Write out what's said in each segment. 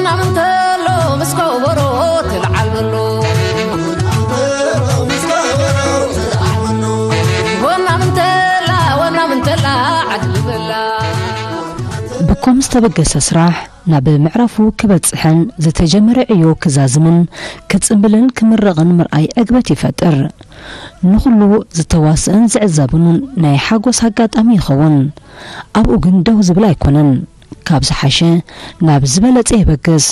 ወናም እንተሎ ምስ ከበሮ ትልዓል በሎ። ወናም እንተላ፣ ወናም እንተላ ዓድሊ በላ። ብኮም ዝተበገሰ ስራሕ ናብ ምዕራፉ ክበጽሕን ዝተጀመረ ዕዮ ክዛዝምን ክጽንብልን ክምረቕን ምርኣይ ዕግበት ይፈጥር። ንኹሉ ዝተዋስእን ዝዕዘብን ናይ ሓጎስ ኣጋጣሚ ይኸውን። ኣብኡ ግን ደው ዝብል ኣይኮነን። ካብ ዝሓሸ ናብ ዝበለጸ የበግስ።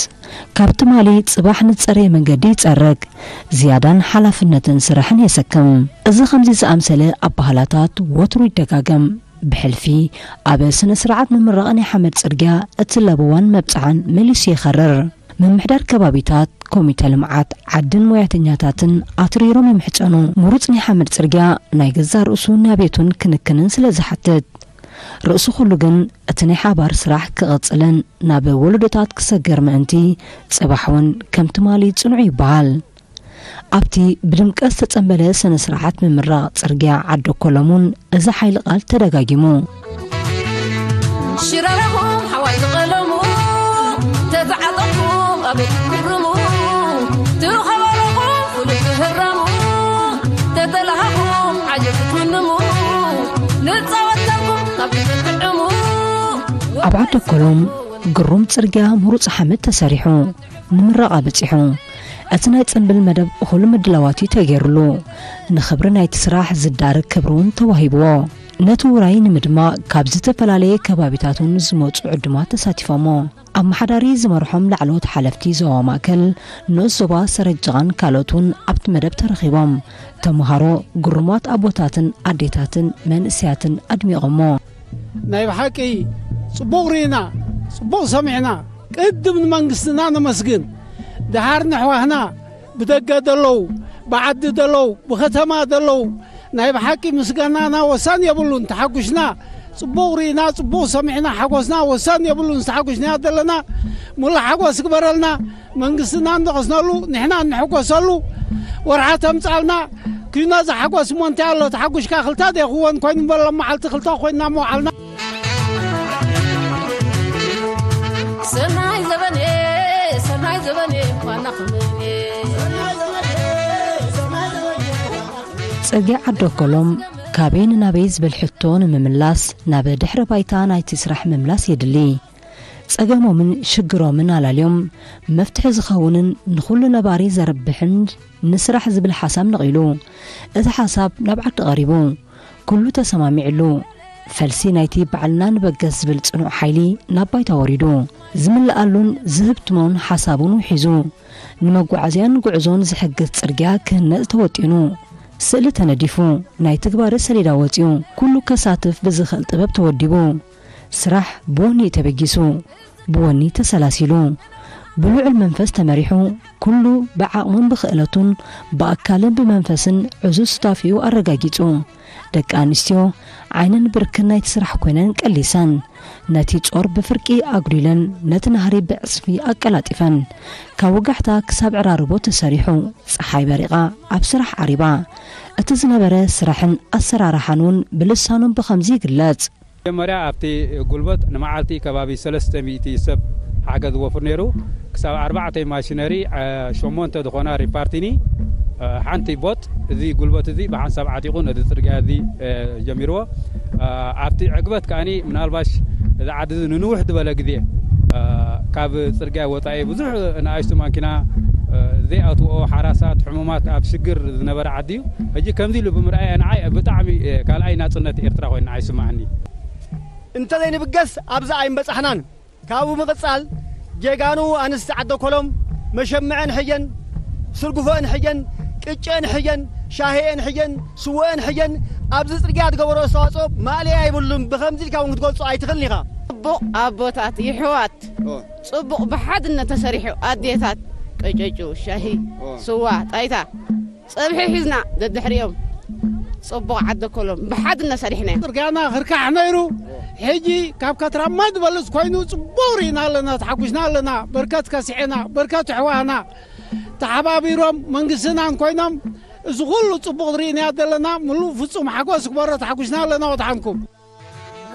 ካብ ትማሊ ጽባሕ ንጸረየ መንገዲ ይጸርግ። ዝያዳን ሓላፍነትን ስራሕን የሰክም። እዚ ከምዚ ዝኣምሰለ ኣባህላታት ወትሩ ይደጋገም። ብሕልፊ ኣብ ስነ ስርዓት ምምራቕ ናይ ሓመድ ጽርግያ እቲ ለበዋን መብጽዓን መሊሱ ይኸርር። ምምሕዳር ከባቢታት፣ ኮሚተ ልምዓት ዓድን ሞያተኛታትን ኣትሪሮም ይምሕጸኑ። ምሩጽ ናይ ሓመድ ጽርግያ ናይ ገዛእ ርእሱ ናብየቱን ክንክንን ስለ ዝሓትት፣ ርእሲ ኩሉ ግን እቲ ናይ ሓባር ስራሕ ክቕጽልን ናብ ወለዶታት ክሰገር ምእንቲ፣ ጽባሕ እውን ከም ትማሊ ጽንዑ ይበሃል። ኣብቲ ብድምቀት ዝተጸንበለ ስነ ስርዓት ምምራቕ ጽርግያ ዓዲ ኮሎም እውን እዚ ሓይሊ ቃል ተደጋጊሙ። ሽራራኹም ሓዋይ ዝቐለሙ፣ ተተዓጠቕኩም ኣቤት ትግርሙ፣ ትረኸባለኹም ፍሉይ ትህረሙ፣ ተተላሃኹም ዓጀብ ትትንሙ፣ ንጻወተልኩም ካብ ትጥዕሙ። ኣብ ዓዲ ኮሎም ግሩም ጽርግያ ምሩጽ ሓመድ ተሰሪሑ ንምረቓ በጺሑ። እቲ ናይ ጽንብል መደብ እኹል ምድላዋት እዩ ተገይሩሉ። ንኽብሪ ናይቲ ስራሕ ዝዳረግ ክብሪ እውን ተዋሂብዎ። ነቲ ውራይ ንምድማቕ ካብ ዝተፈላለየ ከባቢታት እውን ዝመጹ ዕዱማት ተሳቲፎሞ። ኣመሓዳሪ ዝመርሖም ላዕለዎት ሓለፍቲ ዞባ ማእከል፣ ንኡስ ዞባ ሰረጀቓን ካልኦት እውን ኣብቲ መደብ ተረኺቦም። ተምሃሮ፣ ግሩማት ኣቦታትን ኣዴታትን መንእሰያትን ኣድሚቖሞ። ናይ ብሓቂ ጽቡቕ ርኢና፣ ጽቡቕ ሰሚዕና። ቅድም ንመንግስትና ነመስግን። ደሓር ንሕዋህና ብደገ ደለዉ፣ ብዓዲ ደለዉ፣ ብኸተማ ደለዉ፣ ናይ ብሓቂ ምስጋናና ወሳን የብሉን። ተሓጉሽና፣ ጽቡቕ ርኢና፣ ጽቡቕ ሰሚዕና፣ ሓጎስና ወሳን የብሉን። ዝተሓጉሽና ዘለና ሙሉ ሓጎስ ግበረልና። መንግስትና እንተቐስነሉ፣ ንሕና እንሕጎሰሉ ወርሓ ተምጻልና። ኪኖ ዝሓጎስ እሞ እንታይ ኣሎ? ተሓጉሽካ ክልተ ዶ ይኽወን ኮይኑ እምበር፣ ሎም መዓልቲ ክልተ ኮይንና ምውዓልና። ሰናይ ዘበን እየ፣ ሰናይ ዘበን እየ፣ ዋና ክመን እየ። ጽርግያ ዓዲ ኮሎም ካበይ ንናበይ ዝብል ሕቶ ንምምላስ ናብ ድሕሪ ባይታ ናይቲ ስራሕ ምምላስ የድሊ። ጸገሞምን ሽግሮምን ኣላልዮም መፍትሒ ዝኸውንን ንኹሉ ነባሪ ዘርብሕን ንስራሕ ዝብል ሓሳብ ነቒሉ። እቲ ሓሳብ ናብ ዓዲ ቀሪቡ። ኩሉ ተሰማሚዕሉ። ፈልሲ ናይቲ ባዕልና ንበገስ ዝብል ጽኑዕ ሓይሊ ናብ ባይታ ወሪዱ። ዝምልኣሉን ዝህብትሞን ሓሳብ እውን ውሒዙ። ንመጓዓዝያን ጉዕዞን ዝሕግዝ ጽርግያ ክህነጽ ተወጢኑ። ስእሊ ተነዲፉ። ናይ ትግባረ ሰሌዳ ወጺኡ። ኩሉ ከሳትፍ ብዝኽእል ጥበብ ተወዲቡ። ስራሕ ብወኒ እዩ ተበጊሱ። ብወኒ ተሰላሲሉ። ብልዑል መንፈስ ተመሪሑ። ኩሉ ብዓቕሙን ብኽእለቱን ብኣካልን ብመንፈስን ዕዙዝ ሱታፌኡ ኣረጋጊጹ። ደቂ ኣንስትዮ ዓይንን ብርክን ናይቲ ስራሕ ኮይነን ቀሊሰን። ነቲ ጾር ብፍርቂ ኣጉሊለን ነቲ ናህሪ ብዕጽፊ ኣቀላጢፈን። ካብ ወጋሕታ ክሳብ ዕራርቦ ተሰሪሑ። ጸሓይ በሪቓ ኣብ ስራሕ ዓሪባ። እቲ ዝነበረ ስራሕን ኣሰራርሓን እውን ብልሳኖም ብኸምዚ ይግለጽ። መጀመርያ ኣብቲ ጉልበት ንመዓልቲ ከባቢ ሰለስተ ሚእቲ ሰብ ሓገዝ ወፍር ነይሩ። ክሳብ ኣርባዕተ ማሽነሪ፣ ሸሞንተ ዝኾና ሪፓርቲኒ፣ ሓንቲ ቦጥ፣ እዚ ጉልበት እዚ ብሓንሳብ ዓጢቑ ነዚ ጽርግያ እዚ ጀሚርዎ። ኣብቲ ዕግበት ከኣኒ ምናልባሽ እዚ ዓዲ እዚ ንንውሕ ዝበለ ግዜ ካብ ጽርግያ ወጻኢ ብዙሕ ንኣሽቱ ማኪና ዘይኣትዎ፣ ሓራሳት፣ ሕሙማት ኣብ ሽግር ዝነበረ ዓዲ እዩ። ሕጂ ከምዚ ኢሉ ብምርኣይ ንዓይ ብጣዕሚ ካልኣይ ናጽነት ኤርትራ ኮይኑ ንዓይ ይስምዓኒ። እንተዘይንብገስ ኣብዚ ኣይምበጻሕናን። ካብኡ ምቕጻል ጀጋኑ ኣንስቲ ዓደ ኮሎም መሸምዐን ሕየን፣ ስርጉፈን ሕየን፣ ቅጨን ሕየን፣ ሻሂኤን ሕየን፣ ስወአን ሕየን ኣብዚ ጽርግያ ዝገበሮ ኣስተዋጽኦ ማእለያ የብሉን። ብኸምዚ ኢልካ እውን ክትገልጾ ኣይትኽእልን ኢኻ። ጽቡቕ ኣቦታት፣ ይሕዋት፣ ኦ። ጽቡቕ ብሓድነት ተሰሪሑ፣ ኣዴታት፣ ቀጨጩ፣ ሻሂ፣ ኦ። ስዋ፣ ጣይታ፣ ጸብሒ ሒዝና ደድሕሪኦም ጽቡቕ ዓደ ኮሎም ብሓድነት ሰሪሕናዮ። ጽርግያና ክርካሕ ነይሩ። ሕጂ ካብ ከትራማ ዝበልጽ ኮይኑ ጽቡቕ ርኢና ኣለና፣ ተሓጒስና ኣለና። በርከት ከሲዕና፣ በርከት ኣሕዋትና ተሓባቢሮም መንግስትናን ኮይኖም እዚ ኩሉ ጽቡቕ ርኢናዮ ዘለና ምሉእ ፍጹም ሓጎስ ክበሮ ተሓጒስና ኣለና። ወድሓንኩም።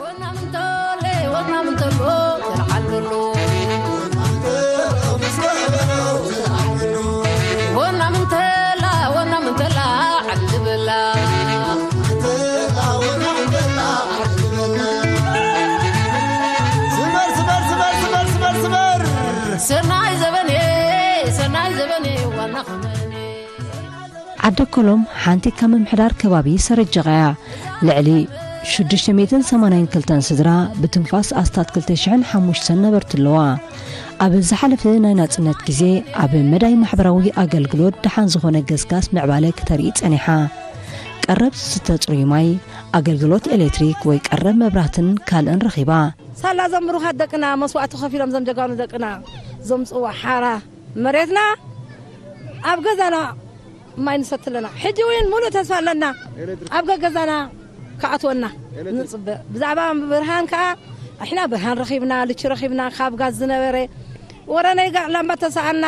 ወናምንቶሌ፣ ወናምንቶሎ፣ ተልዓል በሎ። ዓዲ ኮሎም ሓንቲ ካብ ምምሕዳር ከባቢ ሰረጀቓ እያ። ልዕሊ ሽዱሽተ ሚእትን ሰማንያን ክልተን ስድራ ብትንፋስ ኣስታት ክልተ ሽሕን ሓሙሽተን ነበርቲ ኣለዋ። ኣብ ዝሓለፈ ናይ ናጽነት ግዜ ኣብ መዳይ ማሕበራዊ ኣገልግሎት ደሓን ዝኾነ ገስጋስ ምዕባለ ክተርኢ ጸኒሓ። ቀረብ ዝስተ ጽሩይ ማይ፣ ኣገልግሎት ኤሌክትሪክ ወይ ቀረብ መብራህትን ካልእን ረኺባ። ሳላ ዘምሩኻት ደቅና መስዋእቲ ከፊሎም፣ ዘም ጀጋኑ ደቅና ዘምጽዎ ሓራ መሬትና ኣብ ገዛና ማይ ንሰትለና። ሕጂ እውን ሙሉእ ተስፋ ኣለና ኣብ ገገዛና ክኣትወና ንጽበ። ብዛዕባ ብርሃን ከኣ እሕና ብርሃን ረኺብና፣ ልቺ ረኺብና፣ ካብ ጋዝ ዝነበረ ወረ ናይ ጋ-፣ ላምባ ተሰኣና።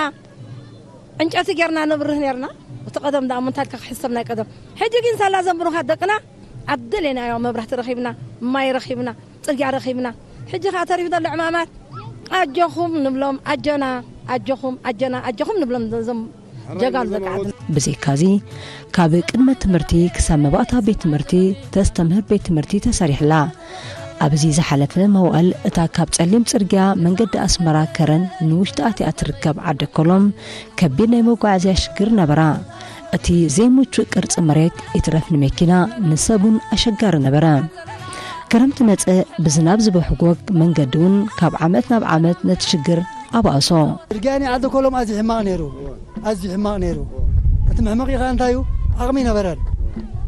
ዕንጨቲ ጌርና ነብርህ ኔርና። እቲ ቀደም ደኣ ምንታይ ኢልካ ክሕሰብ ናይ ቀደም። ሕጂ ግን ሳላ ዘምብሩኻ ደቅና ኣብ ደለናዮ መብራህቲ ረኺብና፣ ማይ ረኺብና፣ ጽርግያ ረኺብና። ሕጂ ኸኣ ተሪፉ ዘሎ ዕማማት ኣጆኹም ንብሎም፣ ኣጆና፣ ኣጆኹም፣ ኣጆና፣ ኣጆኹም ንብሎም ዘ-፣ ዘም-፣ ጀጋኑ ደቂ ዓድና። ብዘይካዚ፣ ካብ ቅድመ ትምህርቲ ክሳብ መባእታ ቤት ትምህርቲ ተስተምህር ቤት ትምህርቲ ተሰሪሕላ። ኣብዚ ዝሓለፈ መዋእል እታ ካብ ጸሊም ጽርግያ መንገዲ ኣስመራ ከረን ንውሽጢ ኣትያ እትርከብ ዓዲ ኮሎም ከቢድ ናይ መጓዓዝያ ሽግር ነበራ። እቲ ዘይምቹእ ቅርጺ መሬት ይትረፍ ንመኪና ንሰብ እውን ኣሸጋሪ ነበረ። ክረምቲ መጸ ብዝናብ ዝበሕጎግ መንገዲ እውን ካብ ዓመት ናብ ዓመት ነቲ ሽግር ኣባእሶ። ጽርግያ ናይ ዓዲ ኮሎም ኣዝዩ ሕማቕ ነይሩ። ኣዝዩ ሕማቕ ነይሩ። እቲ መሕመቒ ኸኣ እንታይ እዩ? ዓቕሚ ኣይነበረን።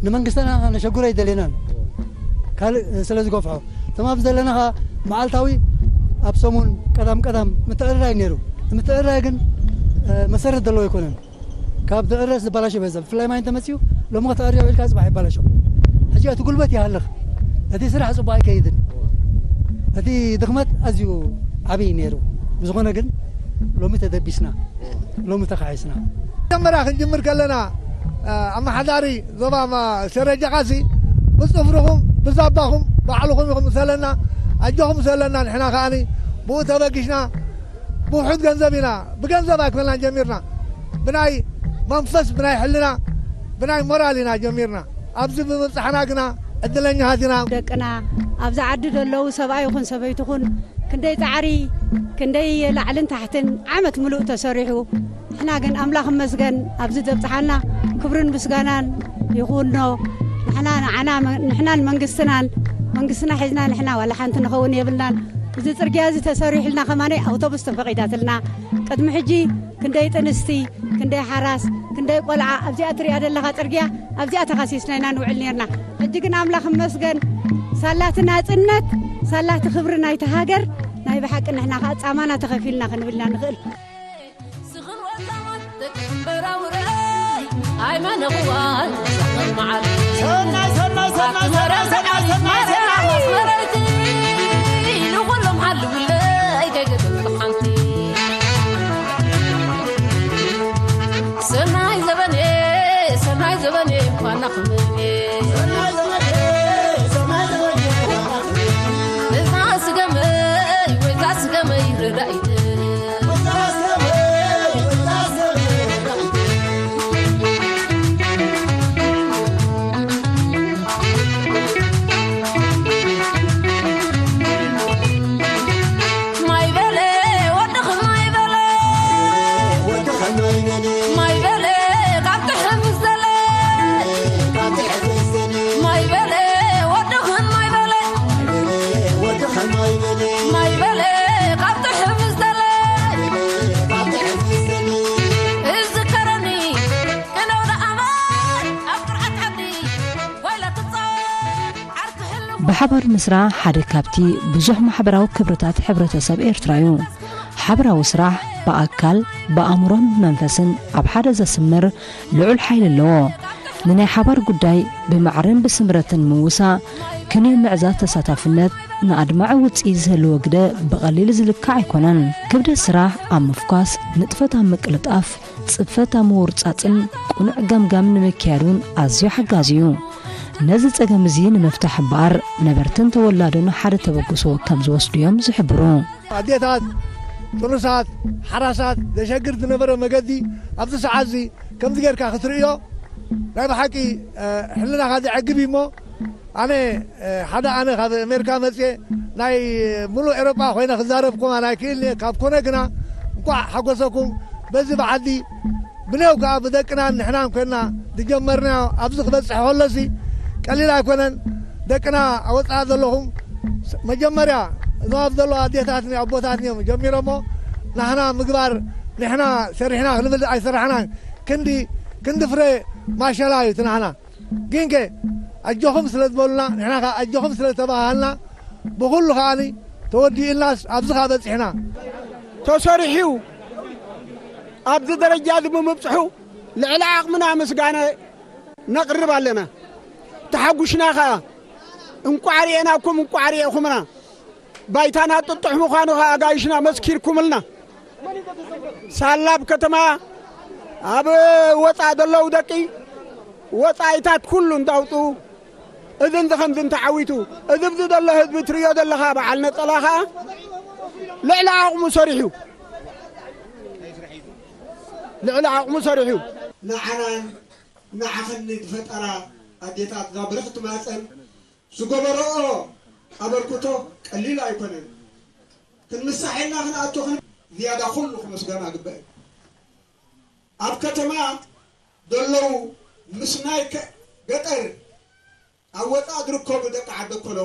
ንመንግስትና ነሸግሮ ኣይደለናን። ካልእ ስለ ዝገፍሖ። እቶም ኣብዚ ዘለና ኸኣ መዓልታዊ ኣብ ሰሙን ቀዳም ቀዳም ምትዕርራይ ነይሩ። ምትዕርራይ ግን፣ እ፣ መሰረት ዘለዎ ኣይኮነን። ካብ ትዕረስ ዝበላሾ ይበዝሕ። ብፍላይ ማይ እንተመፅዩ፣ ሎሚ ከተዕርዮ ኢልካ ፅባሕ ይበላሾ። ሕጂ እቲ ጉልበት ይሃልኽ። እቲ ስራሕ ፅቡቕ ኣይከይድን። እቲ ድኽመት ኣዝዩ ዓብዪ ነይሩ። ብዝኾነ ግን ሎሚ ተደቢስና፣ ሎሚ ተኻሒስና። መጀመርያ ክንጅምር ከለና፣ አ፣ ኣመሓዳሪ ዞባ ማ-፣ ሰረጀቓሲ ብጽፍርኹም፣ ብዛባኹም፣ ባዕልኹም ኢኹም ምሰለና፣ ኣጆኹም ምሰለና፣ ንሕና ከኣኒ ብኡ ተበጊሽና፣ ብውሑድ ገንዘብ ኢና፣ ብገንዘብ ኣይኮናን ጀሚርና፣ ብናይ መንፈስ፣ ብናይ ሕልና፣ ብናይ ሞራል ኢና ጀሚርና። ኣብዚ ብምብጻሕና ግና ዕድለኛታት ኢና። ደቅና ኣብዚ ዓዲ ዘለዉ ሰብኣይ ይኹን ሰበይቲ ይኹን ክንደይ ጻዕሪ፣ ክንደይ ላዕልን ታሕትን ዓመት ምሉእ ተሰሪሑ። ንሕና ግን ኣምላኽ ይመስገን ኣብዚ ዘብጽሓና ክብርን ምስጋናን ይኹኖ። ንሕና ንዓና መ-፣ ንሕናን መንግስትናን፣ መንግስትና ሒዝና ንሕና ዋላ ሓንቲ ንኸውን የብልናን። እዚ ጽርግያ እዚ ተሰሪሑልና ከማነይ ኣውቶቡስ ተፈቒዳትልና። ቅድሚ ሕጂ ክንደይ ጥንስቲ፣ ክንደይ ሓራስ፣ ክንደይ ቆልዓ ኣብዚኣ ትሪኣ ዘለኻ ጽርግያ ኣብዚኣ ተኻሲስና ኢና ንውዕል ኔርና። ሕጂ ግን ኣምላኽ ይመስገን ሳላቲ ናጽነት፣ ሳላቲ ክብሪ ናይቲ ሃገር ናይ ብሓቂ ንሕና ከኣ ጻማና ተኸፊልና ክንብል ኢና ንኽእል። ስኽን ወጣማት ደቂ እምበራውረይ ኣይመነኽዋን ሰኽን መዓል። ሰናይ፣ ሰናይ፣ ሰናይ፣ ኣስመራ ሰናይ፣ ሰናይ፣ ሰናይ፣ ሰናይ፣ ሰናይ። ኣስመረይቲ ንኹሎም ሓልውለይ ከይገደፍኩ ሓንቲ። ሰናይ ዘበኔ፣ ሰናይ ዘበኔ፣ ኳና ክመኔ። እዛ ስገመይ፣ ወይ እዛ ስገመይ ረዳኢት። ማይ በለ ወድኽን ማይ በለ፣ ማይ በለ ካብ ትሕምስ ዘለ፣ ማይ በለ ወድኽን ማይ በለ፣ ማይ በለ ካብ ትሕምስ ዘለ፣ እዝከረኒ እነው ደኣመት ኣብ ቅርዓት ዓዲ ኮይላ ትጻወት ዓርኪ ህልው። ብሓባር ምስራሕ ሓደ ካብቲ ብዙሕ ማሕበራዊ ክብርታት ሕብረተሰብ ኤርትራ እዩ። ሓበራዊ ስራሕ ብኣካል፣ ብኣእምሮን መንፈስን ኣብ ሓደ ዘስምር ልዑል ሓይሊ ኣለዎ። ንናይ ሓባር ጉዳይ ብማዕረን ብስምረትን ምውሳእ፣ ክንዮ ምዕዛዝ ተሳታፍነት፣ ንኣድማዒ ውጽኢት ዝህልዎ ግደ ብቐሊል ዝልካዕ ኣይኮነን። ክብደት ስራሕ ኣብ ምፍኳስ፣ ንጥፈት ኣብ ምቅልጣፍ፣ ጽፈት ኣብ ምውርጻጽን ቅኑዕ ገምጋም ንምክያድ እውን ኣዝዩ ሓጋዚ እዩ። ነዚ ጸገም እዚ ንምፍታሕ እምበኣር፣ ነበርትን ተወላዶን ሓደ ተበግሶ ከም ዝወስዱ እዮም ዝሕብሩ። ኣዴታት፣ ጥኑሳት፣ ሓራሳት ዘሸግር ዝነበረ መገዲ ኣብዚ ሰዓት እዚ ከምዚ ጌርካ ክትርእዮ ናይ ብሓቂ፣ እ፣ ሕልናኻ ዘዕግብ እዩ እሞ፣ ኣነ፣ እ፣ ሓደ ኣነ ካብ ኣሜሪካ መጽየ ናይ ሙሉእ ኤውሮጳ ኮይነ ክዛረብ ኮማን ኣይክእልን እየ። ካብ ኮነ ግና እንቋዕ ሓጎሰኩም። በዚ ብዓዲ ብኔው ከኣ ብደቅናን ንሕናን ኮይና ዝጀመርናዮ ኣብዚ ክበጽሕ ከሎሲ ቀሊል ኣይኮነን። ደቅና ኣብ ወጻኢ ዘለኹም መጀመርያ እዞም ኣብ ዘለዉ ኣዴታትን ኣቦታትን እዮም ጀሚሮሞ። ናህና ምግባር ንሕና ሰሪሕና ክንብል ኣይሰራሕናን። ክንዲ ክንዲ ፍረ ማሸላ እዩ እቲ ናህና። ግንከ ኣጆኹም ስለ ዝበሉና ንሕና ከኣ ኣጆኹም ስለ ተባሃልና ብኹሉ ከኣኒ ተወዲእልናስ ኣብዚ ከኣ በጺሕና። ተሰሪሑ ኣብዚ ደረጃ እዚ ብምብጽሑ ልዕሊ ዓቕምና ምስጋና ነቕርብ ኣለና። ተሓጉሽና ከኣ እንቋዕ ርኤናኩም እንቋዕ ርኤኹምና። ባይታና ጥጡሕ ምዃኑ ከኣ ኣጋይሽና መስኪርኩምልና። ሳላ ኣብ ከተማ ኣብ ወጻእ ዘለዉ ደቂ ወጻኢታት ኩሉ እንዳውጡ እዝን ዝኸምዝን ተዓዊቱ እዚ ብዚ ዘሎ ህዝቢ ትርእዮ ዘለኻ በዓል ነጸላ ከኣ ልዕሊ ዓቕሙ ሰሪሑ ልዕሊ ዓቕሙ ሰሪሑ ንዓናን ንዓኸኒ ዝፈጠራ ኣዴታት እዛ ብርኽቲ ማፀን ዝገበረኦ ኣበርክቶ ቀሊል ኣይኮነን። ክንምሳሕ ኢልና ክንኣቱ ዝያዳ ኩሉ ክመስገና ግበእ። ኣብ ከተማ ዘለዉ ምስ ናይ ገጠር ኣብ ወፃእ ዝርከቡ ደቂ ዓደ ኮሎ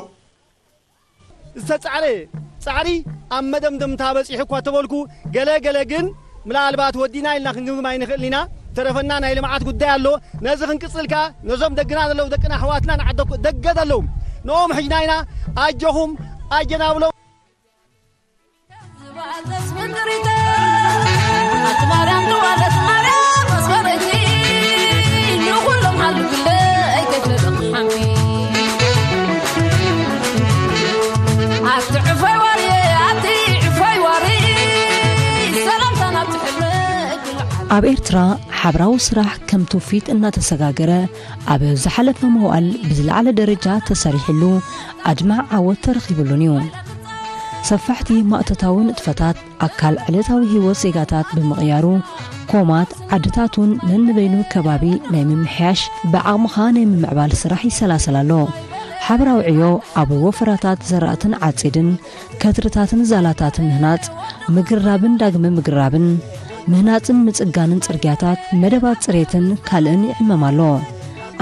ዝተፃዕረ ፃዕሪ ኣብ መደምደምታ በፂሑ እኳ ተበልኩ፣ ገለ ገለ ግን ምናልባት ወዲና ኢልና ክንግምግም ኣይንኽእልን ኢና። ተረፈና ናይ ልምዓት ጉዳይ ኣሎ። ነዚ ክንቅፅል ከኣ ነዞም ደግና ዘለዉ ደቅና ኣሕዋትና ንዓደ ደገ ዘለዉ ንኦም ሕጅና ኢና። ኣጆኹም ኣጀና ብሎም። ኣብ ኤርትራ ሓብራዊ ስራሕ ከም ትውፊት እናተሰጋገረ ኣብ ዝሓለፈ መዋእል ብዝለዓለ ደረጃ ተሰሪሕሉ ኣድማዕ ዓወት ተረኺብሉን እዩ። ሰፋሕቲ ማእቶታዊ ንጥፈታት ኣካል ዕለታዊ ህይወት ዜጋታት ብምቕያሩ ኮማት ዓድታት እውን ነንበይኑ ከባቢ ናይ ምምሕያሽ ብዓቕምኻ ናይ ምምዕባል ስራሕ ይሰላሰል ኣሎ። ሓበራዊ ዕዮ ኣብ ወፈራታት ዘራእትን ዓጺድን ከትርታትን ዛላታትን ምህናጽ፣ ምግራብን ዳግመ ምግራብን፣ ምህናጽን ምጽጋንን ጽርግያታት፣ መደባት ጽሬትን ካልእን ይዕመም ኣሎ።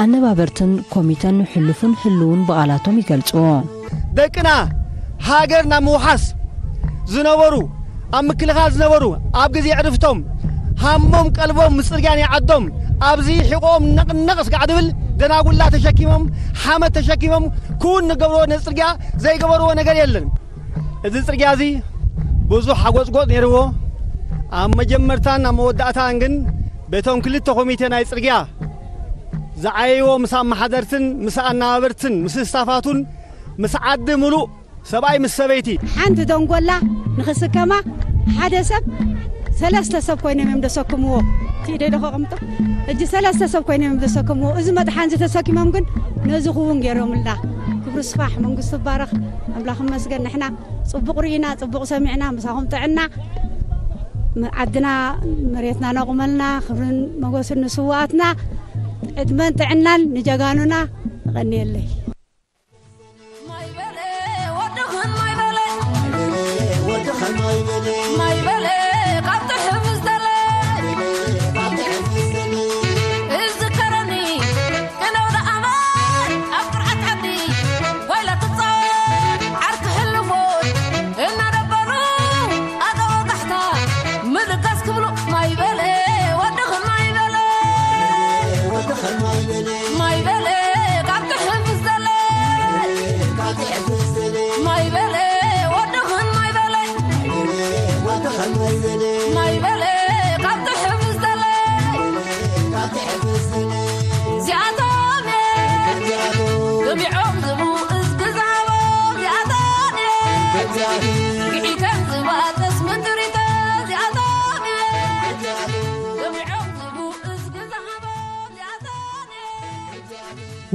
ኣነባበርትን ኮሚተን ሕሉፍን ህልውን ብቓላቶም ይገልጽዎ። ደቅና ሃገር ናብ ምውሓስ ዝነበሩ ኣብ ምክልኻል ዝነበሩ ኣብ ግዜ ዕርፍቶም ሃሞም ቀልቦም ምፅርግያ ናይ ዓዶም ኣብዚ ሕቖኦም ነቕነቕ እስካዕ ድብል ደናጉላ ተሸኪሞም ሓመድ ተሸኪሞም ኩን ንገብርዎ ነዚ ፅርግያ ዘይገበርዎ ነገር የለን። እዚ ፅርግያ እዚ ብዙሕ ሓጎፅጎፅ ነይርዎ። ኣብ መጀመርታን ኣብ መወዳእታን ግን በቶም ክልተ ኮሚቴ ናይ ፅርግያ ዝዓየዎ ምስ ኣመሓደርትን ምስ ኣነባበርትን ምስ ስታፋቱን ምስ ዓዲ ምሉእ ሰብኣይ ምስ ሰበይቲ ሓንቲ ደንጎላ ንኽስከማ ሓደ ሰብ ሰለስተ ሰብ ኮይኖም እዮም ዘሰክምዎ። እቲ ኢደይ ዶ ከቐምጦ? ሕጂ ሰለስተ ሰብ ኮይኖም እዮም ዘሰክምዎ። እዚ መጥሓን እዚ ተሰኪሞም ግን ነዚ ክውን ገይሮምልና። ክብሪ ስፋሕ መንግስቱ ይባረኽ። ኣምላኽ ይመስገን። ንሕና ጽቡቕ ርኢና፣ ጽቡቕ ሰሚዕና፣ ምሳኹም ጥዕና። ዓድና መሬትና ነቑመልና። ክብርን መጎስን ንስውኣትና። ዕድመን ጥዕናን ንጀጋኑና። የቐንየለይ።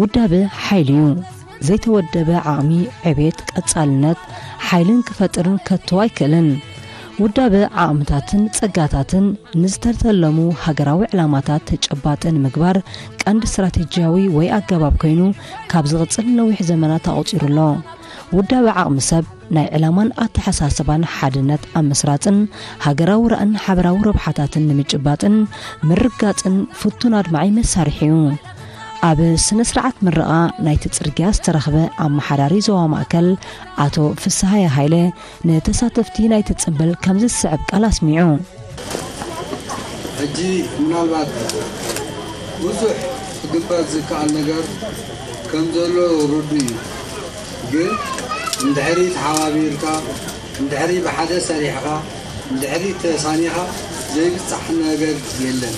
ውዳበ ሓይሊ እዩ። ዘይተወደበ ዓቕሚ፣ ዕቤት፣ ቀጻልነት፣ ሓይልን ክፈጥርን ከቶ ኣይክእልን። ውዳበ ዓቕምታትን ጸጋታትን ንዝተተለሙ ሃገራዊ ዕላማታት ተጨባጢ ንምግባር ቀንዲ ስትራቴጂያዊ ወይ ኣገባብ ኮይኑ ካብ ዝቕጽል ነዊሕ ዘመናት ኣቑጺሩ ኣሎ። ውዳበ ዓቕሚ ሰብ ናይ ዕላማን ኣተሓሳስባን ሓድነት ኣብ ምስራጽን ሃገራዊ ራእን ሓበራዊ ረብሓታትን ንምጭባጥን ምርጋጽን ፍቱን ኣድማዒ መሳርሒ እዩ። ኣብ ስነ ስርዓት ምረቓ ናይቲ ጽርግያ ዝተረኽበ ኣመሓዳሪ ዞባ ማእከል ኣቶ ፍስሃየ ሃይለ ንተሳተፍቲ ናይቲ ጽምብል ከምዚ ዝስዕብ ቃል ኣስሚዑ። ሕጂ ምናልባት ብዙሕ ክግበር ዝከኣል ነገር ከም ዘሎ ርዱእ እዩ። ግን እንድሕሪ ተሓባቢርካ፣ እንድሕሪ ብሓደ ሰሪሕኻ፣ እንድሕሪ ተሳኒኻ ዘይብጻሕ ነገር የለን።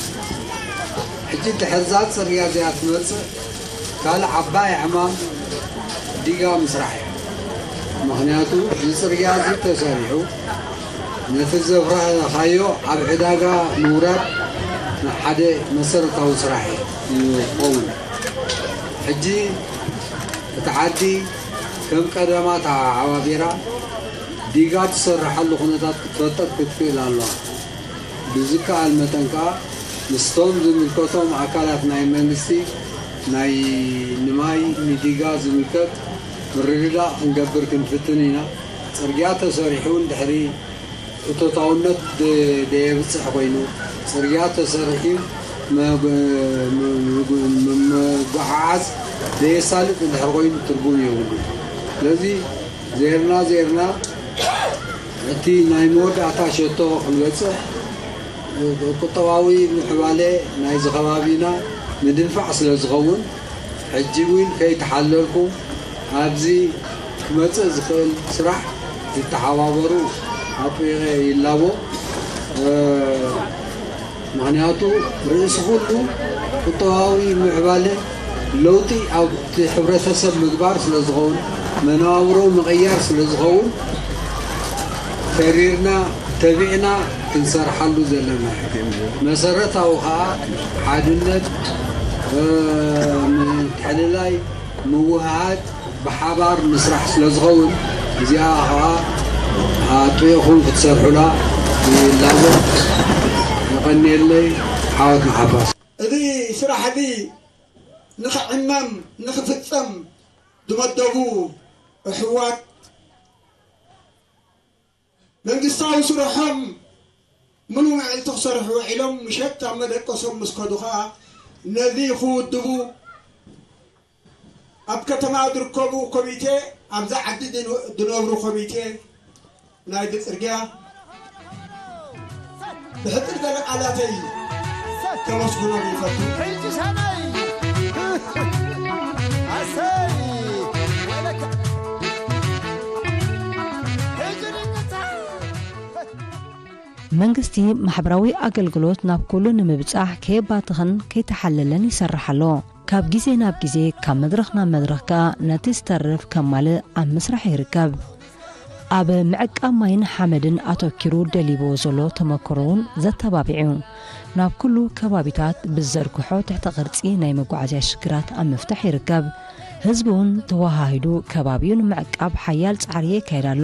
ሕጂ ድሕርዛ ጽርግያ እዚኣ ትመጽእ ካልእ ዓባይ ዕማም ዲጋ ምስራሕ እዩ። ምኽንያቱ እዚ ጽርግያ እዚ ተሰሪሑ ነቲ ዘፍረኻዮ ኣብ ዕዳጋ ምውራድ ሓደ መሰረታዊ ስራሕ እዩ ዝኸውን። ሕጂ እቲ ዓዲ ከም ቀደማ ተሓባቢራ ዲጋ ትሰርሓሉ ኩነታት ክትፈጥር ክትክእል ኣለዋ። ብዝከኣል መጠን ከኣ ምስቶም ዝምልከቶም ኣካላት ናይ መንግስቲ ናይ ንማይ ንዲጋ ዝምልከት ምርድዳእ ክንገብር ክንፍትን ኢና። ጽርግያ ተሰሪሑ እንድሕሪ እቶታውነት ደ-፣ ደየብጽሕ ኮይኑ፣ ጽርግያ ተሰሪሑ መ-፣ መ-፣ መ-፣ መጓዓዓዝ ደየሳልጥ እንድሕር ኮይኑ ትርጉም የብሉን። ስለዚ ዜርና ዜርና እቲ ናይ መወዳእታ ሸቶ ክንበጽሕ ቁጠባዊ ምዕባለ ናይዚ ከባቢና ምድንፋዕ ስለ ዝኸውን፣ ሕጂ እውን ከይተሓለልኩም ኣብዚ ክመጽእ ዝኽእል ስራሕ ክትተሓባበሩ ኣጥቢቐ ይላቦ። እ፣ ምኽንያቱ ርእሲ ኩሉ ቁጠባዊ ምዕባለ ለውጢ ኣብቲ ሕብረተሰብ ምግባር ስለ ዝኸውን፣ መነባብሮ ምቕያር ስለ ዝኸውን፣ ተሪርና ተቢዕና ክንሰርሓሉ ዘለና እዩ። መሰረታዊ ኸዓ ሓድነት፣ እ፣ ምትሕልላይ፣ ምውህሃድ፣ ብሓባር ምስራሕ ስለ ዝኸውን፣ እዚኣ ኸዓ ኣጥቢቕኩም ክትሰርሑላ ይላቦ። የቐንየለይ። ዓወት ንሓፋሽ። እዚ ስራሕ እዚ ንኽዕመም፣ ንኽፍጸም ዝመደቡ ኣሕዋት መንግስታዊ ስርሖም ምሉእ መዓልቲ ክሰርሑ ውዒሎም ምሸት ኣብ መደቀሶም ምስ ከዱ ኸኣ ነዚ ክውድቡ ኣብ ከተማ ዝርከቡ ኮሚቴ፣ ኣብዛ ዓዲ ዝን-፣ ዝነብሩ ኮሚቴ ናይዚ ጽርግያ ብሕጽር ዝበለ ቃላተይ ከመስግኖም ይፈቱ። ሕጂ ሰማይ ኣሰይ ወለካ ሕጂ ድንግታ መንግስቲ ማሕበራዊ ኣገልግሎት ናብ ኩሉ ንምብጻሕ ከየባትኽን ከይተሓለለን ይሰርሕ ኣሎ። ካብ ግዜ ናብ ግዜ፣ ካብ መድረኽ ናብ መድረኽ ከኣ ነቲ ዝተርፍ ከማልእ ኣብ ምስራሕ ይርከብ። ኣብ ምዕቃብ ማይን ሓመድን ኣተኪሩ ደሊብዎ ዘሎ ተመክሮ እውን ዘተባብዕ እዩ። ናብ ኩሉ ከባቢታት ብዝዘርግሖ ትሕተ ቅርጺ ናይ መጓዓዝያ ሽግራት ኣብ ምፍታሕ ይርከብ። ህዝቢ እውን ተወሃሂዱ ከባቢኡ ንምዕቃብ ሓያል ጻዕሪ የካይድ ኣሎ።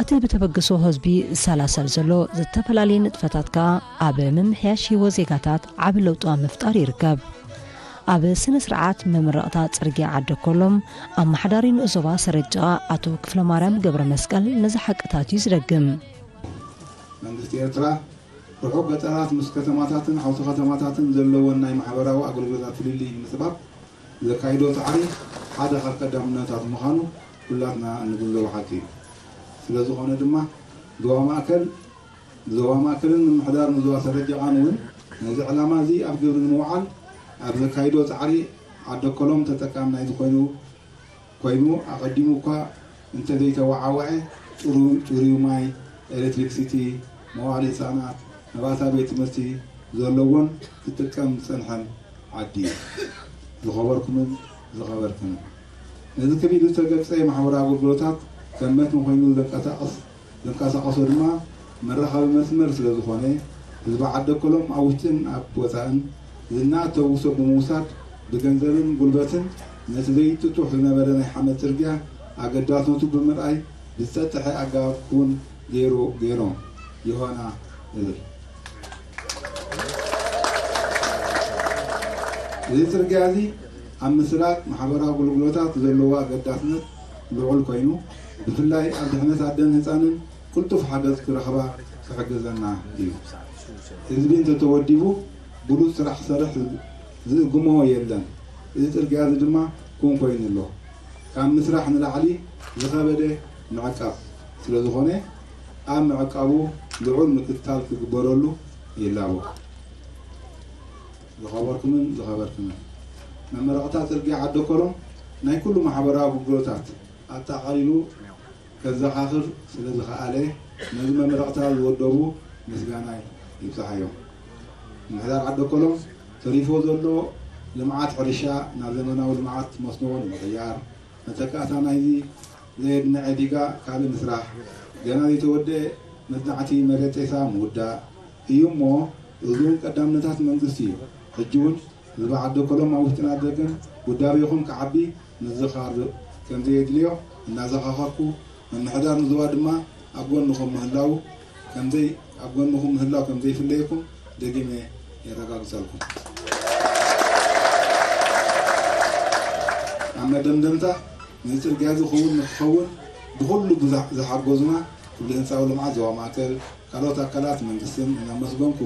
እቲ ብተበግሶ ህዝቢ ዝሰላሰል ዘሎ ዝተፈላለየ ንጥፈታት ከኣ ኣብ ምምሕያሽ ህይወት ዜጋታት ዓቢ ለውጢ ኣብ ምፍጣር ይርከብ። ኣብ ስነ ስርዓት መመረቕታ ጽርግያ ዓዲ ኮሎም ኣመሓዳሪ ንኡስ ዞባ ሰረጅቓ ኣቶ ክፍለማርያም ገብረ መስቀል ነዚ ሓቅታት እዩ ዝደግም። መንግስቲ ኤርትራ ርሑቕ ገጠራት ምስ ከተማታትን ዓውቲ ከተማታትን ዘለወን ናይ ማሕበራዊ ኣገልግሎታት ፍልልይ ንምጽባብ ዘካይዶ ጻዕሪ ሓደ ካብ ቀዳምነታት ምዃኑ ኩላትና እንግንዘቦ ሓቂ እዩ። ስለ ዝኾነ ድማ ዞባ ማእከል ዞባ ማእከልን ምምሕዳር ንዞባ ሰረጀቓን እውን ነዚ ዕላማ እዚ ኣብ ግብሪ ንምውዓል ኣብ ዘካይዶ ጻዕሪ ዓዲ ኮሎም ተጠቃሚ ናይዚ ኮይኑ፣ ኮይኑ ኣቐዲሙ እኳ እንተዘይተወዓወዐ ጽሩ-፣ ጽሩይ ማይ፣ ኤሌክትሪክሲቲ፣ መዋእለ ህጻናት፣ መባእታ ቤት ትምህርቲ ዘለዎን ክጥቀም ዝጸንሐን ዓዲ እዩ። ዝኸበርኩምን ዝኸበርክንን፣ ነዚ ክብ ኢሉ ዝተገልጸ ማሕበራዊ ኣገልግሎታት ከም መትኒ ኮይኑ ዘንቀሳቕስ ዘንቀሳቐሶ ድማ መራኸቢ መስመር ስለ ዝኾነ፣ ህዝቢ ዓዲ ኮሎም ኣብ ውሽጥን ኣብ ወጻእን ዝናኣድ ተበግሶ ብምውሳድ ብገንዘብን ጉልበትን ነቲ ዘይጥጡሕ ዝነበረ ናይ ሓመድ ጽርግያ ኣገዳስነቱ ብምርኣይ ብዝጸጥሐ ኣገባብ ክውን ገይሩ፣ ገይሮም። ዮሃና እብል። እዚ ጽርግያ እዚ ኣብ ምስላጥ ማሕበራዊ ኣገልግሎታት ዘለዎ ኣገዳስነት ልዑል ኮይኑ፣ ብፍላይ ኣብ ድሕነት ኣደን ህፃንን ቅልጡፍ ሓገዝ ክረኽባ ክሕግዘና እዩ። ህዝቢ እንተተወዲቡ ብሉፅ ስራሕ ክሰርሕ ዝእግሞ የለን። እዚ ፅርግያ እዚ ድማ ክውን ኮይኑ ኣሎ። ካብ ምስራሕ ንላዕሊ ዝኸበደ ምዕቃብ ስለዝኾነ ኣብ ምዕቃቡ ልዑል ምክትታል ክግበረሉ ይላቦ። ዝኸበርኩምን ዝኸበርክምን፣ መመረቕታ ፅርግያ ዓዲ ኮሎም ናይ ኩሉ ማሕበራዊ ኣገልግሎታት ኣጠቓሊሉ ከዘኻኽር ስለ ዝኸኣለ ነዚ መመረቕታ ዝወደቡ ምስጋናይ ይብፅሓዮም። ምምሕዳር ዓዲ ኮሎም ተሪፎ ዘሎ ልምዓት ሕርሻ ናብ ዘመናዊ ልምዓት መስኖ ንምቕያር፣ መተካእታ ናይዚ ዘየድንዐ ዲጋ ካልእ ምስራሕ፣ ገና ዘይተወደአ መጽናዕቲ መሬት ጤሳ ምውዳእ እዩ እሞ፣ እዚ እውን ቀዳምነታት መንግስቲ እዩ። ሕጂ እውን ህዝቢ ዓዲ ኮሎም ኣብ ውሽጥን ኣብ ደገን ውዳቤኹም ክዓቢ ምዝኻር ከምዘየድልዮ እናዘኻኸርኩ፣ ምምሕዳር ንዞባ ድማ ኣብ ጎንኹም ምህላው ከምዘይ ኣብ ጎንኹም ምህላው ከምዘይፍለየኩም ደጊመ የረጋግጸልኩም። ኣብ መደምደምታ፣ ነዚ ጽርግያ እዚ ክውን ንክኸውን ብኹሉ ብዛ- ዝሓገዙና ክፍሊ ህንፃዊ ልምዓት ዞባ ማእከል፣ ካልኦት ኣካላት መንግስትን እናመስገንኩ፣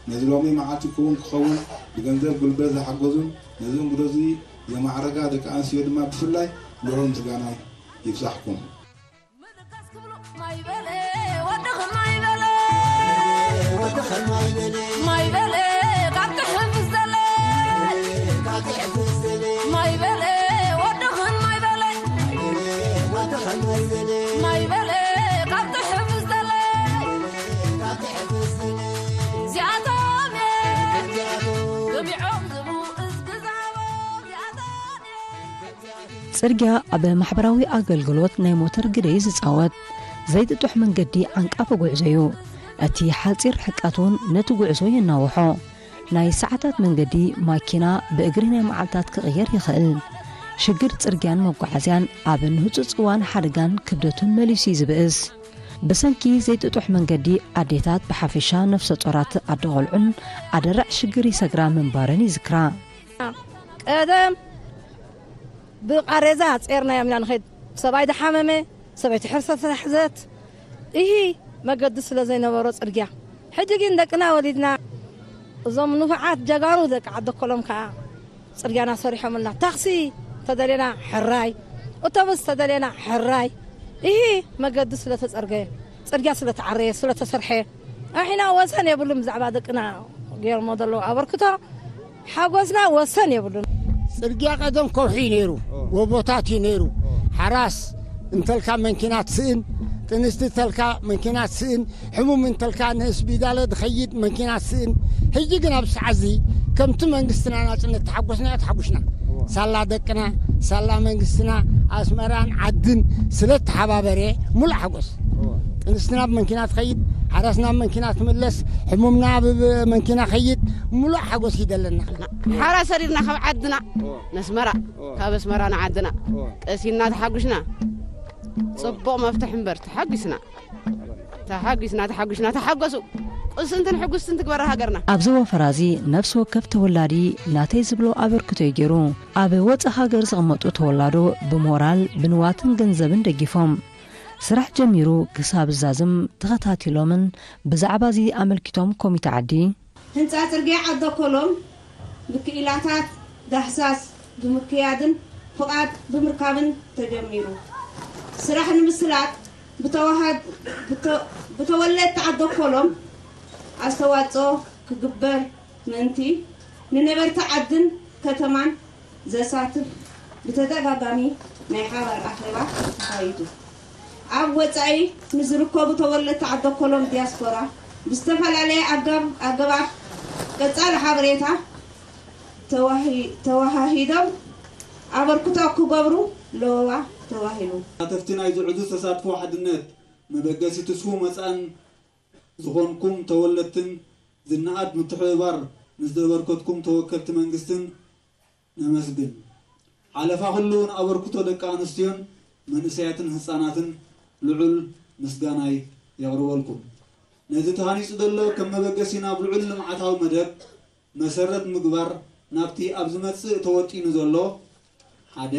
ነዚ ሎሚ መዓልቲ ክውን ክኸውን ብገንዘብ ጉልበት ዝሓገዙን ነዚ እንግዶ እዚ ዘማዕረጋ ደቂ ኣንስትዮ ድማ ብፍላይ ልዑል ምስጋናይ ይብጻሕኩም። ምድቃስ ክብሉ ማይ በለ ወድኺ ማይ በለ ወድኺ ማይ በለ ማይ በለ ካብ ትሕፍስ ዘለ ካብ ትሕፍስ ዘለ ማይ በለ ወድኺ ማይ በለ ወድኺ ማይ በለ ማይ በለ ካብ ትሕፍስ ዘለ ካብ ትሕፍስ ዘለ እዚኣቶም እዮም ገሚዖም ዝብሉ እዝጊ ዝሃቦም እዚኣቶም እዮም። ጽርግያ ኣብ ማሕበራዊ ኣገልግሎት ናይ ሞተር ግደ እዩ ዝጻወት። ዘይጥጡሕ መንገዲ ዓንቃፊ ጉዕዞ እዩ። እቲ ሓጺር ርሕቀት እውን ነቲ ጉዕዞ የናውሖ። ናይ ሰዓታት መንገዲ ማኪና ብእግሪ ናይ መዓልታት ክቕየር ይኽእል። ሽግር ጽርግያን መጓዓዝያን ኣብ ንህጹጽ እዋን ሓደጋን ክብደቱን መሊሱ እዩ ዝብእስ። ብሰንኪ ዘይጥጡሕ መንገዲ ኣዴታት ብሓፈሻ ነፍሰ ጾራት ኣደ ቆልዑን ኣደራዕ ሽግር ይሰግራ ምንባረን ይዝክራ። ቀደም ብቃሬዛ ጼርናዮም ኢና ንኸይድ። ሰብኣይ ደሓመመ፣ ሰበይቲ ሕርሰ ተታሕዘት። ይሂ መገዲ ስለ ዘይነበሮ ጽርግያ። ሕጂ ግን ደቅና ወሊድና፣ እዞም ንፉዓት ጀጋኑ ደቂ ዓዲ ኮሎም ከኣ ጽርግያና ሰሪሖምልና። ታክሲ ተደሌና ሕራይ፣ ኣውቶቡስ ተደሌና ሕራይ። ይሂ መገዲ ስለ ተጸርገ፣ ጽርግያ ስለ ተዓረየ፣ ስለ ተሰርሐ፣ ኣሒና ወሰን የብሉን ብዛዕባ ደቅና ገይሮሞ ዘለዉ ኣበርክቶ። ሓጎስና ወሰን የብሉን። ጽርግያ ቀደም ከውሒ እዩ ነይሩ፣ ጎቦታት እዩ ነይሩ። ሓራስ እንተልካ መንኪና ትስእን፣ ጥንስቲ እንተልካ መንኪና ትስእን፣ ሕሙም እንተልካ ንስቢዳለ ዝኸይድ መንኪና ትስእን። ሕጂ ግን ኣብ ሰዓት እዚ ከምቲ መንግስትና ናጽነት ተሓጎስና ተሓጉሽና። ሳላ ደቅና፣ ሳላ መንግስትና፣ ኣስመራን ዓድን ስለ ተሓባበረ ሙሉእ ሓጎስ። ጥንስትና ብመንኪና ትኸይድ፣ ሓራስና ብመንኪና ትምለስ፣ ሕሙምና ብመንኪና ኸይድ፣ ሙሉእ ሓጎስ ይደለና። ሓራ ሰሪርና ካብ ዓድና ነስመራ፣ ካብ ኣስመራ ንዓድና ቀሲና ተሓጉሽና። ጽቡቕ መፍትሒ እምበር ተሓጒስና። ተሓጒስና፣ ተሓጒስና፣ ተሓጎሱ። ቅስንትን ሕጉስትን ትግበራ ሃገርና። ኣብዚ ወፈራ እዚ ነፍሲ ወከፍ ተወላዲ ናተይ ዝብሎ ኣበርክቶ እዩ ገይሩ። ኣብ ወጻኢ ሃገር ዝቕመጡ ተወላዶ ብሞራል፣ ብንዋትን ገንዘብን ደጊፎም። ስራሕ ጀሚሩ ክሳብ ዝዛዝም ተኸታቲሎምን ብዛዕባ እዚ ኣመልኪቶም ኮሚተ ዓዲ ህንጻ ጽርግያ ዓዲ ኮሎም ብክኢላታት ዳህሳስ ብምክያድን ፍቓድ ብምርካብን ተጀሚሩ። ስራሕ ንምስላጥ ብተዋሃድ-፣ ብተ-፣ ብተወለድቲ ዓዲ ኮሎም ኣስተዋጽኦ ክግበር ምእንቲ ንነበርቲ ዓድን ከተማን ዘሳትፍ ብተደጋጋሚ ናይ ሓባር ኣኼባ ተኻይዱ። ኣብ ወጻኢ ንዝርከቡ ተወለድቲ ዓዲ ኮሎም ዲያስፖራ ብዝተፈላለየ ኣጋብ-፣ ኣገባብ ቀጻሊ ሓበሬታ ተዋሂ-፣ ተወሃሂዶም ኣበርክቶ ክገብሩ ለበዋ ተባሂሉ። ተሳተፍቲ ናይዚ ዕዙዝ ተሳትፎ ሓድነት መበገሲ ትስፉው መጻእን ዝኾንኩም ተወለድትን ዝነኣድ ምትሕብባር ንዘበርከትኩም ተወከልቲ መንግስትን ነመስግን። ሓለፋ ኩሉ ንኣበርክቶ ደቂ ኣንስትዮን መንእሰያትን ህጻናትን ልዑል ምስጋናይ የቕርበልኩም። ነዚ ተሃኒጹ ዘሎ ከም መበገሲ ናብ ልዑል ልምዓታዊ መደብ መሰረት ምግባር ናብቲ ኣብ ዝመጽእ ተወጢኑ ዘሎ ሓደ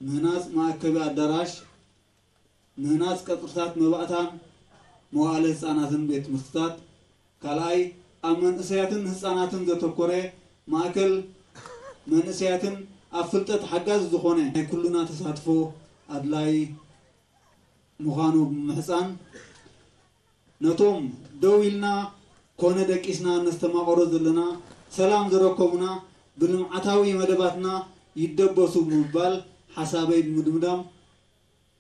ምህናጽ መኣከቢ ኣዳራሽ ምህናጽ ቀጽርታት መባእታን መዋእለ ህጻናትን ቤት ትምህርትታት፣ ካልኣይ ኣብ መንእሰያትን ህጻናትን ዘተኮረ ማእከል መንእሰያትን ኣብ ፍልጠት ሓጋዚ ዝኾነ ናይ ኩልና ተሳትፎ ኣድላይ ምዃኑ ብምሕጻን፣ ነቶም ደው ኢልና ኮነ ደቂስና እነስተማቐሮ ዘለና ሰላም ዘረከቡና ብልምዓታዊ መደባትና ይደበሱ ብምባል ሓሳበይ ብምድምዳም፣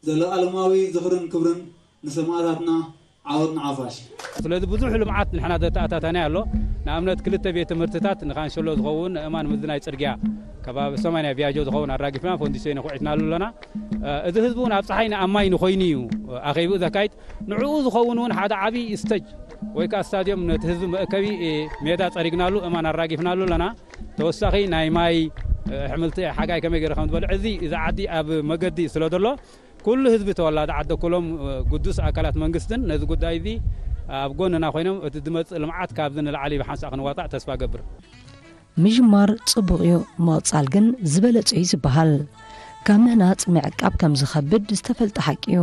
ዘለኣለማዊ ዝኽርን ክብርን ንሰማእታትና። ዓወት ንሓፋሽ። ስለዚ ብዙሕ ልምዓት ንሕና ዘተኣታታናይ ኣሎ። ንኣብነት ክልተ ቤት ትምህርትታት ንካንሸሎ ዝኸውን እማን ምዝናይ ጽርግያ ከባቢ ሰማንያ ቢያጆ ዝኸውን ኣራጊፍና ፎንዲሴ ነኹዒትናሉ ኣለና። እ፣ እዚ ህዝቢ እውን ኣብ ጸሓይ ንኣማይ ንኾይኑ እዩ ኣኼብኡ ዘካይድ። ንዕኡ ዝኸውን እውን ሓደ ዓብዪ ስቴጅ ወይ ከዓ ስታድዮም ነቲ ህዝቢ መእከቢ፣ እ፣ ሜዳ ጸሪግናሉ እማን ኣራጊፍናሉ ኣለና። ተወሳኺ ናይ ማይ፣ እ፣ ኣሕምልቲ ሓጋይ ከመይ ገይረ ከም ዝበልዕ እዚ፣ እዚ ዓዲ ኣብ መገዲ ስለ ዘሎ ኩሉ ህዝቢ ተወላዲ ዓዲ ኩሎም፣ እ፣ ግዱስ ኣካላት መንግስትን ነዚ ጉዳይ እዚ ኣብ ጎንና ኮይኖም እቲ ዝመጽእ ልምዓት ካብዚ ንላዕሊ ብሓንሳእ ክንዋጣእ ተስፋ ገብር። ምጅማር ጽቡቕ እዩ፣ ምቕጻል ግን ዝበለጸ እዩ ዝበሃል። ካብ ምህናጽ ምዕቃብ ከም ዝኸብድ ዝተፈልጠ ሓቂ እዩ።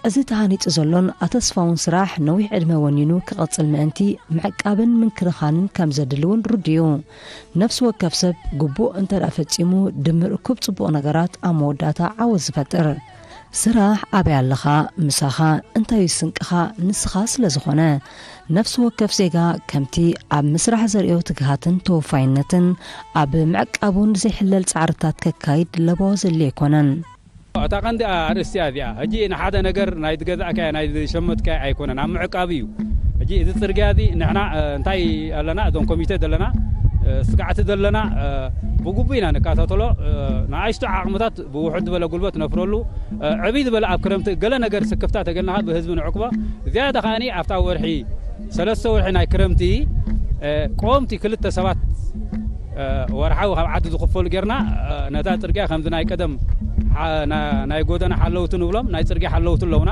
እዚ ተሃኒጹ ዘሎን ኣተስፋውን ስራሕ ነዊሕ ዕድመ ወኒኑ ክቕጽል ምእንቲ ምዕቃብን ምንክርኻንን ከም ዘድሊ እውን ርዱእ እዩ። ነፍሲ ወከፍ ሰብ ግቡእ እንተ ደኣ ፈጺሙ ድምር እኩብ ጽቡቕ ነገራት ኣብ መወዳእታ ዓወት ዝፈጥር። ስራሕ ኣበይ ኣለኻ? ምሳኻ? እንታይ እዩ ስንቅኻ? ንስኻ ስለ ዝኾነ፣ ነፍሲ ወከፍ ዜጋ ከምቲ ኣብ ምስራሕ ዘርእዮ ትግሃትን ተወፋይነትን ኣብ ምዕቃቡን ዘይሕለል ጻዕርታት ከካይድ ለበዋ ዘድልዮ ኣይኮነን። እታ ቀንዲ ኣርእስቲ እያ እዚኣ። ሕጂ ንሓደ ነገር ናይ ዝገዛእካዮ፣ ናይ ዝሸመትካዮ ኣይኮነን፣ ኣብ ምዕቃብ እዩ። ሕጂ እዚ ጽርግያ እዚ ንሕና፣ እ፣ እንታይ ኣለና፣ እዞም ኮሚቴ ዘለና፣ እ፣ ስጋዕቲ ዘለና፣ እ፣ ብግቡእ ኢና ንከታተሎ። እ፣ ንኣሽቱ ዓቕምታት ብውሑድ ዝበለ ጉልበት ነፍረሉ፣ እ፣ ዕብይ ዝበለ ኣብ ክረምቲ ገለ ነገር ስክፍታ ተገልና ብህዝቢ ንዕቅቦ። ዝያዳ ከኣኒ ኣብታ ወርሒ፣ ሰለስተ ወርሒ ናይ ክረምቲ፣ እ፣ ቀወምቲ ክልተ ሰባት፣ እ፣ ወርሓዊ ካብ ዓዲ ዝኽፈሉ ጌርና፣ እ፣ ነታ ጽርግያ ከምዚ ናይ ቀደም ሓ-፣ ና-፣ ናይ ጎደና ሓለውቲ ንብሎም ናይ ጽርግያ ሓለውቲ ኣለውና።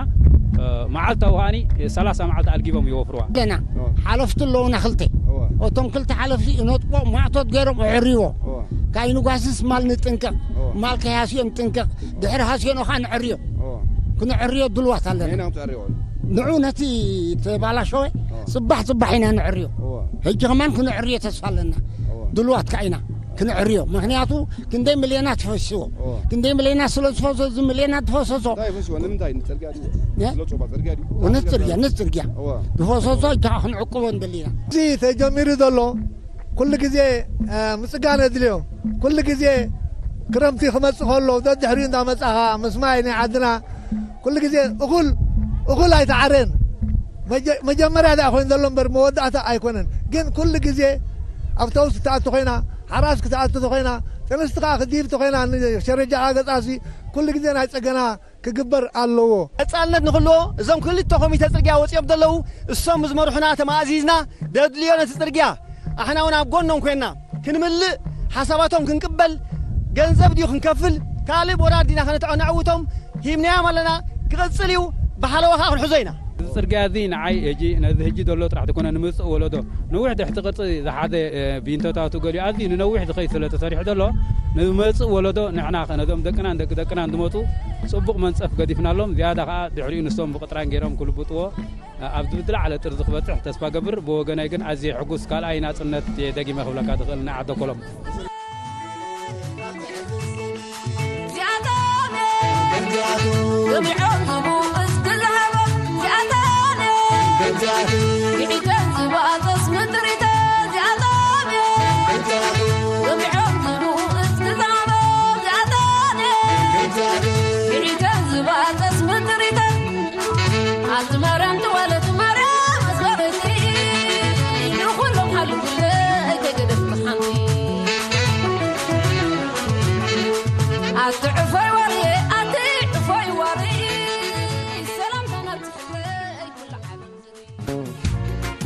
እ፣ መዓልታዊ ከኣኒ ሰላሳ መዓልቲ ኣልጊቦም ይወፍርዋ። ኣለና። ኦ። ሓለፍቲ ኣለውና ክልተ። እወ። እቶም ክልተ ሓለፍቲ ነጥቆ ማዕቶት ገይሮም ኣዕርይዎ። እወ። ካይንጓስስ ማል ንጥንቀቕ። እወ። ማል ከይሃስዮ ንጥንቀቕ። ድሕሪ ሃስዮኖ ኸዓ ንዕርዮ። እወ። ክንዕርዮ ድልዋት ኣለና። ንሕና ክንተዕርዮ። ንዑ ነቲ ተባላሸወ እወ። ጽባሕ ጽባሕ ኢና ንዕርዮ። እወ። ሕጂ ከማን ክንዕርዮ ተስፋ ኣለና። እወ። ድልዋት ከኣ ኢና ክንዕርዮ። ምኽንያቱ ክንደይ ሚልዮናት ፈሲዎ። እወ። ክንደይ ሚልዮናት ስለ ዝፈሰሶ፣ እዚ ሚልዮናት ዝፈሰሶ እንታይ ፈሲዎ? ንምንታይ? ንጽርግያ ድዩ? እ? ስለ ጾባ ጽርግያ ድዩ? ነቲ ጽርግያ፣ ነቲ ጽርግያ። እወ። ዝፈሰሶ እጃ ክንዕቅቦ ንደሊ ኢና። እዚ ተጀሚሩ ዘሎ ኩሉ ግዜ፣ እ፣ ምጽጋን የድልዮ። ኩሉ ግዜ ክረምቲ ክመጽእ ከሎ፣ ደድሕሪኡ እንዳመጻኻ ምስ ማይ ናይ ዓድና ኩሉ ግዜ እኹል፣ እኹል ኣይተዓረን። መጀ-፣ መጀመርያ ደኣ ኮይኑ ዘሎ እምበር መወዳእታ ኣይኮነን። ግን ኩሉ ግዜ ኣውቶቡስ ክትኣቱ ኮይና፣ ሓራስ ክትኣቱ ኮይና፣ ጥንስቲ ከኣ ክትድይብ ኮይና፣ ንሸረጃኣ ገጻሲ ኩሉ ግዜ ናይ ጽገና ክግበር ኣለዎ። ቀጻልነት ንክህልዎ እዞም ክልተ ኮሚተ ጽርግያ ወጺኦም ዘለዉ እሶም ዝመርሑና ተማእዚዝና ደድልዮ ነቲ ጽርግያ ኣሕና እውን ኣብ ጎኖም ኮይንና ክንምልእ ሓሳባቶም ክንቅበል ገንዘብ ድዩ ክንከፍል ካልእ ቦራድ ዲና ከነትዖ ነዕውቶም ሂብናዮም ኣለና። ክቕጽል እዩ። ብሓለዋ ከኣ ክንሕዞ ኢና። እዚ ጽርግያ እዚ ንዓይ ሕጂ ነዚ ሕጂ ዘሎ ጥራሕ ትኮነ ንምጽእ ወለዶ ነዊሕ ድሕቲ ቅርጺ ዝሓዘ፣ እ፣ ቢንቶታቱ ገሊኡ ኣዝዩ ንነዊሕ ዝኸይድ ስለ ተሰሪሑ ዘሎ ንመጽእ ወለዶ ንሕና ከ ነዞም ደቅናን ደቂ ደቅናን ዝመጹ ጽቡቕ መንጸፍ ገዲፍናሎም ዝያዳ ከኣ ድሕሪኡ ንሶም ብቕጥራን ገይሮም ክልብጥዎ፣ እ፣ ኣብ ዝለዓለ ጥርዚ ክበጽሕ ተስፋ ገብር። ብወገነይ ግን ኣዝየ ሕጉስ ካልኣይ ናጽነት እየ ደጊመ ክብለካ ዝኽእል ናይ ዓደኮሎም። እዚኣቶም እዮም ገሚዖም ዝብኡ እስኪ ዝሃቦም። እዚኣቶም እዮም ግዒተን ዝባጠስ ምጥሪተን። እዚኣቶም እዮም ገሚዖም ዝብኡ እስኪ ዝሃቦም። እዚኣቶም እዮም ግዒተን ዝባጠስ ምጥሪተን። ኣንቲ ማርያም ተወለድ ማርያም ኣስመረቲ ንኹሎም ሓልፉለይ ከይገደፍኩ ሓንቲ። ኣቲ ዕፎይ ዋርየ፣ ኣቲ ዕፎይ ዋርየ፣ ሰላምታ ናብቲ ፍቕረይ ኩሉ ዓለም ዝርኢ።